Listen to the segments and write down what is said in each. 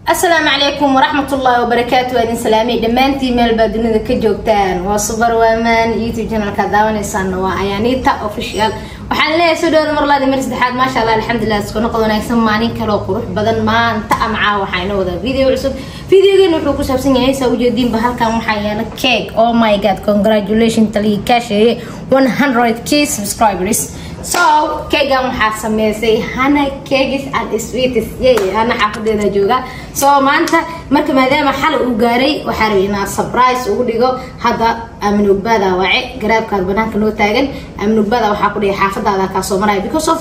Asalaamu calaykum waraxmatullaahi wabarakaatu. Waa idin salaamay dhammaantiin meel baa dunida ka joogtaan. Waa Super Woman YouTube channelka daawanaysaana waa Ayaanita Official. Waxaan leeyahay soo dhawaada mar labaad, mar saddexaad. Maasha Allah, alxamdulilah, isku noqod wanaagsan, maalin kale oo qurux badan. Maanta ama caawa waxaa inoo wadaa video cusub. Videogeena wuxuu ku saabsan yahay, saa ujeediinba, halkan waxaa yaala cake. Oh my God, congratulations Taliya Kaasheeye, 100K subscribers. So keegan waxaa sameysay Hana Cakes and Sweets. Yay, Hana xaafadeeda jooga. So maanta marka maadaama xalay uu gaaray, waxaa rabay inaa surprise ugu dhigo. Hadda Aamin Ogbaada wace, garaabkaad banaanka noo taagan. Aamin Ogbaada waxaa ku dhigay xaafadaada kaa soo maraya, because of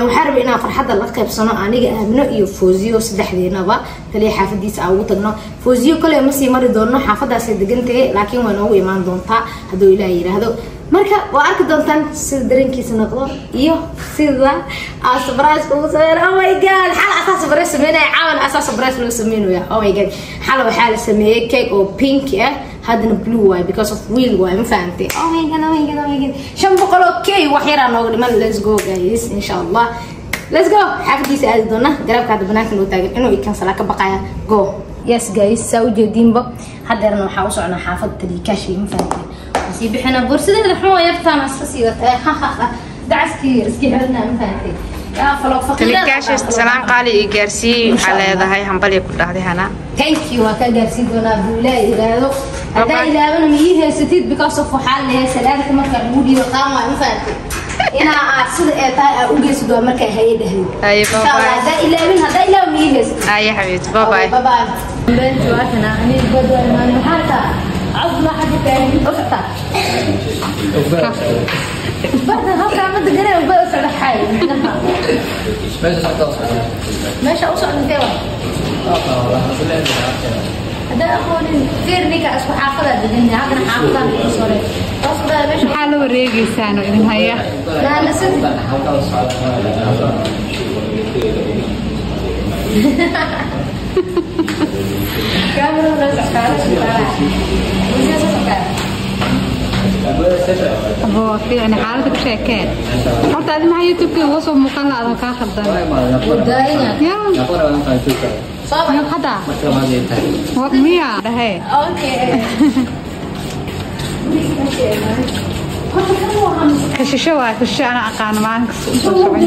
waxaa rabay inaan farxadda la qaybsano aniga, Aamino iyo Fooziyo, saddexdeenaba taliya xaafadiisa aan ugu tagno. Fooziyo kale ma sii mari doono, xaafadaasay degan tahay, laakiin way noogu imaan doontaa hadduu Ilaah yiraahdo. Marka waa arki doontaan sida dareenkiisa noqdo iyo sida aa surprise ugu sameyn. Oh my God, xal asaa surprise sameynaya, caawan asaa surprise loo sameynaya. Oh my God, xal waxaa la sameeyey cake oo pink ah, haddana blue waay, because of wiil waay, ma fahantay? Oh my God, oh my God, oh my God, 500 oo k wax yaraa nooga dhiman. Let's go guys, insha Allah, let's go. Xaafadiisa aadi doona. Garaabka hadda banaanka loo taagan inuu ikansalaa ka baqaya. Go. Yes guys, saa ujeediinba, haddeerna waxaa u socnaa xaafadda Taliikaashi, ma fahantay? Sii bixina boorsadeeda xun waa yartaan iska sii watay, dacaskii iska xirnaa, ma fahantay? Yaa falo. Talikaasha salaan qaali ii gaarsiiyey, waxaa leedahay hambalya ku dhahday Hana. Thank you, waa kaa gaarsiin doonaa buulaa yiraahdo. Haddaa ilaabana ma ii haysatid, because of waxaa leeyahay salaanta marka lagu dhiibo qaan waay, ma fahantay? Inaa aad sida ay tahay aa u geysid waa markaa haye dhahay. Haye, Insha Allah. Bye-bye. Haddaa ilaabin, haddaa ilaabin ma ii haysatid. Aye xabiibti, bye bye. Bye bye. Beenta waa kana aniga badwa imaan maxaa taa cod ma xagga taagan u soctaa barta halkaa ma deganay ba u socda xaay meesha u socda intee waa haddaan aqoonin fiir ninka isku xaafadaa degan haddana xaafadaa ku soo reeb meesha. Maxaa la wareegeysaan oo idin haya? Naanasad. Kamerada la socdaa, la socdaa. Wasiya soo socdaa. Abo fiicni, xaaladda ku sheekeen horta. Adi maxaa YouTube-ka uga soo muuqan la adoo kaa khaldan? Wadaaina. Ya. Soo bax. Hadda miya dhahe? Okay. Kashisho waay, kashisho ana aqaano maalin kasta usoo socon.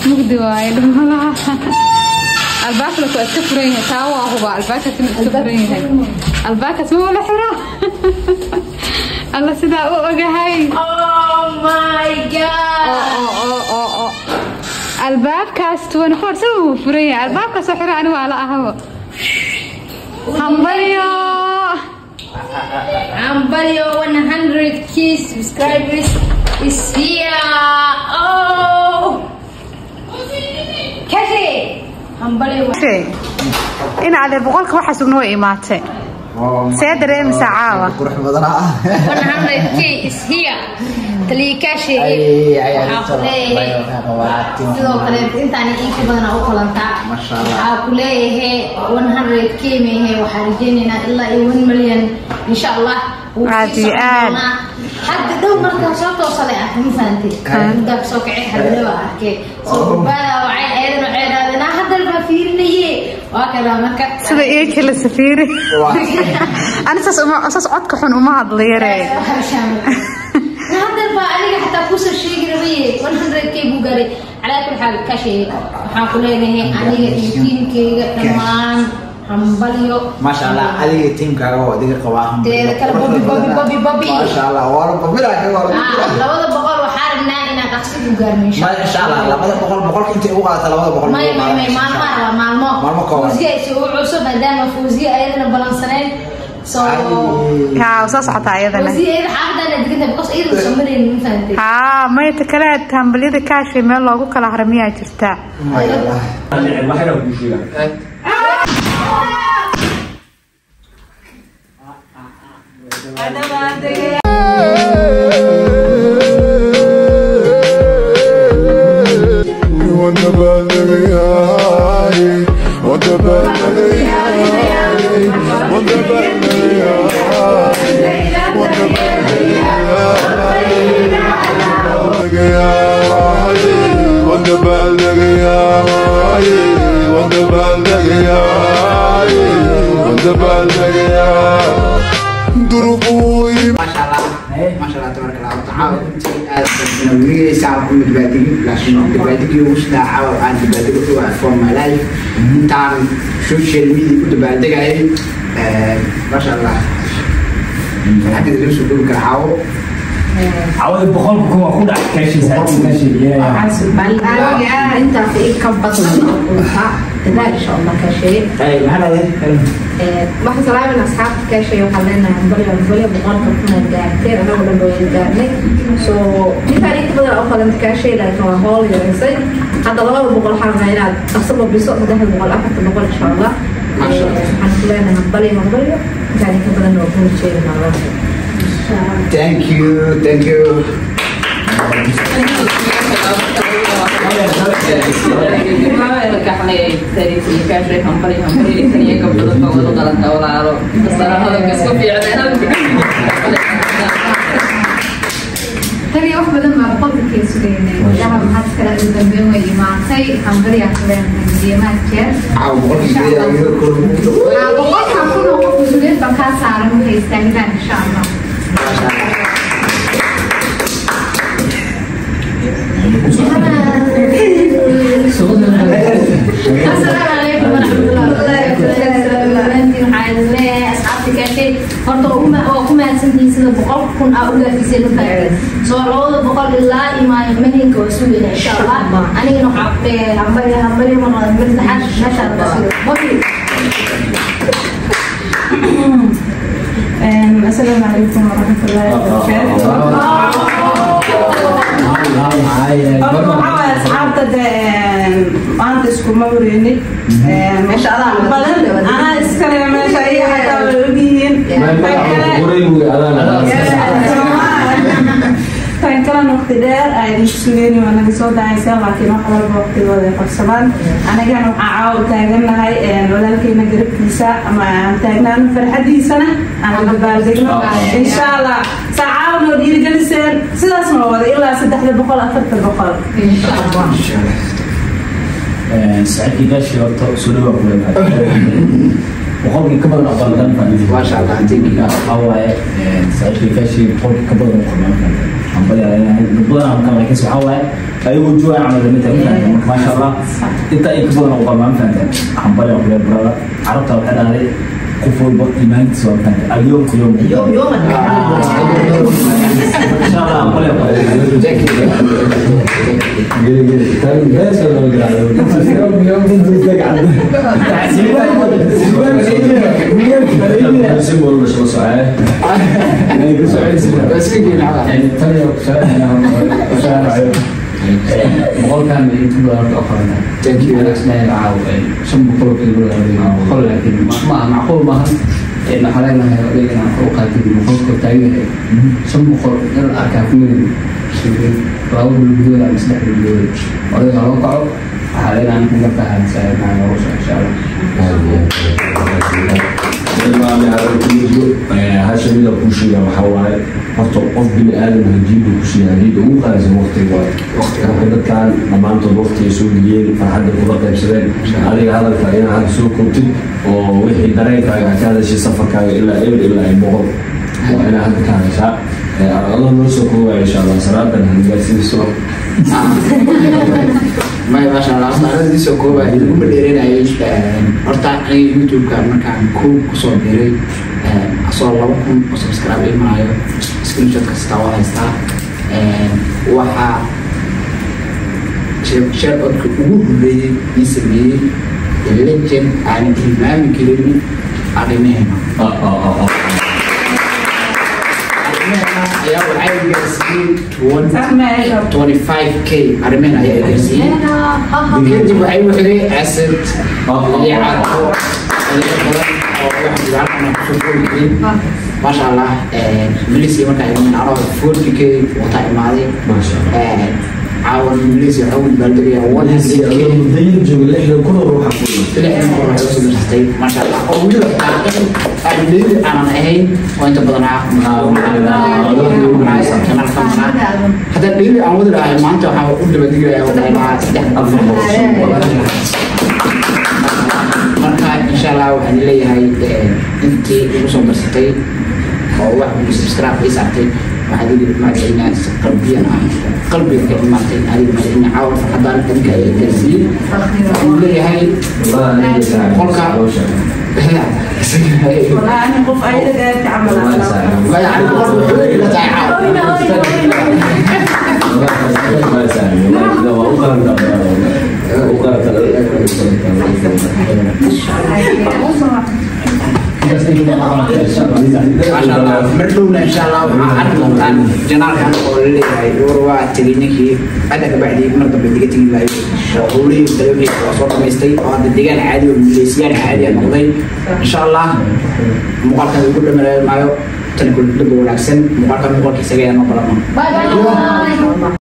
Mugdi waaye, dhumalaha albaabka waa iska furan yahay. Taa waa hubaa albaabkaas inuu iska furan yahay. Albaabkaas ma wala xiro alla sidaa u ogahay. Oh my God. Oo oo oo oo albaabkaas 24 sano wuu furan yahay. Albaabkaas oo xiro ani waa la ahabo. Hambalyo. Hambalyo, 100K subscribers is here. Oh. Kashi. Hambalyo. In adeer 100-ka waxa sugna way imaatay. See dareemaysaa caawa? Qurux badanaa. 100K is here. Taliya Kashi. Ay, ay, Waxaa ku leeyahay sidoo kale intaan in ka badan u qalantaa. Masha Allah. Waxaa ku leeyahay 100K mehe, waxaa rajaynaynaa ilaa iyo 1 million insha Allah. Wuu sii Aad iyo socon aad. doonaa. Hadda dhow markaa soo toosale ah, ma fahantay? Muddaa kasoo kacay, hadda dhow aa arkay soo gurbaada wacay, ayadana waxay dhahdeen "Ah, hadda baa fiirinaye." Waa kana marka. Sida ii kala safiiri ani saas uma saas codka xun uma hadla yare. Hadda baa aniga xataa kusoo sheegi rabaye 100K buu gaaray. Calaa kulli xaal Kashi, waxaan ku leenahay aniga iyo tiimkayga dhammaan hambalyo. Maasha Allah, adiga tiimkaaga oo adiga qabaa. Teeda kale, Bobby, Bobby, Bobby, Bobby. Maasha Allah, waa la babila waa la. Ah, 200 waxaa rabnaa inaan dhaqsi ku gaarno insha Ma insha Allah 200, 100-ka intay ugu qaadataa 200. May may may, maalmo waa maalmo. Maalmo kooban. Fawziya ay soo cusub maadaama Fawziya ayadana balansaneen. So Haa, soo socotaa iyadana. Fawziya iyada xaafadana deganta because iyada soo maraynin, ma fahantay? Haa, mayta kale hambalyada Kaashay meel loogu kala hara miyaa jirtaa? Wallahi. Dabaaldegaya, waan dabaaldegaya, waan dabaaldegaya, waan dabaaldegaya. Durbuu Maasha Allah, maasha Allah, tabaaraka Allah. Caawa runtii aad baan weligay saa ku dabaaldegin, laakiin dabaaldegii ugu sidaa caawa aan dabaaldego waa for my life intaan social media ku dabaaldegayay. Maasha Allah, farxaddeeda laga soo koobi kara caawo. Cawada 100,000 waa ku dhacay kaashiisa. Intaas i ka badan oo dadaal insha Allah kaasheeye. Ay, maxaa dhahday? Waxaan salaamayna asxaabta kaasheeye, waxaan leenahay hambalyo, hambalyo, 100,000 aad gaarteen, anagoo dhan way gaarnay. So intaan inta badan oo kalenta kaasheeye, laakiin waa howl yaraysay. Hadda 200 waxaan rabnaa inaad dhaqso babiso, 300, 400 insha Allah. Masha Allah. Waxaan ku leenahay hambalyo, hambalyo, intaan inka badan waa ku horjeednaa. Thank you, thank you. Tani wax badan baa 100,000 sugaynay. Ilaha maxaad kale ugu dambeyn way imaatay. Hambalyaa ku leenahay milyaamaad jeer. Caawa 100,000 geedaa iga kor. 100,000 oo qof mas-uuliyad baa kaa saaran, waxay istaagnaan insha Allah. Maasha Allah. Asalaamu calaykum waraxmatullahi wabarakaatu. Waxaan idin leeyahay asxaabta kaashay, horta waa ku mahadsantihiin sida 100,000 aa u gaarsiisay la faa'iiday. Soo 200 ilaa imaayo mahinka waa sugayna insha Allah. Anigana waxaan ku leeyahay hambalyo, hambalyo, mar labaad, mar saddexaad, meeshaad ka sugo. Bobi. Asalaamu calaykum waraxmatullaahi wabarakaatu. Horta waxaa waaye asxaabta dee maanta iskuma wareynin meesha badan anaa iskale, meesha iyaga xataa way ogyihiin. Tan kalena waqti dheer aa idinku sugeyni, waa naga soo dahayseen, laakiin wax walba waqtigooda ay qabsadaan. Anagana waxaan caawa u taagannahay walaalkeyna garabkiisa ama aan taagnaano, farxadiisana aan la dabaaldegno insha Allah. Saa caawa noo dhiirigeliseen, sidaas noo wada ilaa 300, 400. Saaxiibkii gaashii, horta soo dhawaa ku leedahay, 100,000 ka badan aqoontan. Maasha Allah, thank you. Waxaa waaye saaxiibkii gaashii 100,000 ka badan aqoontan, hambalyaa leenahay. Dad badan aan kan, laakiinse waxaa waaye ayagoo jooga camal lama taagin. Marka maasha Allah, inta in ka badan aqoon ma fahanteen. Hambalyaa ku leedahay, brother. Carabta waxay dhahday qof walba iimaankiisa waa fahanteen alyoomku yoom. Yoom yooman. Insha Allah, hambalyaa ku leedahay. Thank you. 100,000 inta badan horta aqoonta. Thank you. Caaw 500 kiilo 100, laakiin ma aha macquul maahan. Waxaa leenahay odayga inaan kor u qaatid 100,000 taagan yahay, 500 in la arkaa ku midin 2 bil gudahooda ama 3 bil gudahooda odayga loo kaco. Waxaa leenahay ninkan gartaha saaxiibkaan loogu soco insha Allah. Hasha mida kuu sheega waxaa waaye, horta qof bini aadam hajiibu ku siiya hadiyada ugu qaalisan waqtiga waaye. Marka dadkan dhammaantood waqti ay soo geliyeen, farxadda kula qaybsadeen adiga, hadalka inaad hadda soo koobtid oo wixii dareenkaaga ka hadashay, safarkaaga ilaa eber ilaa ay 100 waa inaad hadda ka hadashaa adoo noo soo koobaya insha Allah. Salaadan hagaarsiiso. Maya, maasha Allah, horta anadii soo koobaya idinku dheerinayay. Horta aniga YouTube-ka markaan kow kusoo biiray asoo 2000 oo subscribe imanaayo, screenshot kasta waa haystaa. Waxaa share codka ugu horreeyey ii sameeyey legend aan tilmaami karin, arrimaheena. Arrimaheena ayaa waxay gaarsiiyey 25K, arrimaheena ayaa gaarsiiyey. Kadib waxay u xigay Asad Liicato, dhalinyaro badan oo wax halkan aan kusoo koobi karin. Maasha Allah, milisi markaa iman anoo 40K wataa imaaday. Maasha Allah. Caawan Malaysia waxaa ugu dabaaldegayaa 100K. Mudayar jooga 60,000 oo ruuxa ku 60,000 waxay usoo darsatay, maasha Allah, oo weliba xitaa in aan daily aanan ahayn oo inta badan janalka maqnaa. Hadda daily aan wadi lahay, maanta waxaan u dabaaldegi lahaa 300, 400. Marka insha Allah waxaan leeyahay intii igu soo darsatay oo wax subscribe ii saartay, waxaad igu mahadcelinaa si qalbiyan ah, qalbiga ka imaatay adiga mahadcelina. Caawa farxadaan adinka ayaa gaarsiiyey. Waxaan leeyahay qolka والله أنا قف أيضا قالت عمل. يعني qolka wuxuu ila tahay caawa. Maasha Allah, mar dhowna insha Allah waxaa arki doontaan janaalkan oo laleeyahay war waa tegay ninkii hadda kabacdi, mar dambe diga tegi maayo oo howlihii dalawixii waa soo dhamaystay oo hadda deegaan caadi oo Maleesiyaan caadi ah noqday. Insha Allah muuqaalkan ugu dhamaayo maayo tan kul damba wanaagsan, muuqaalkan muuqaalkiisa ayaa noo balama. Bye bye.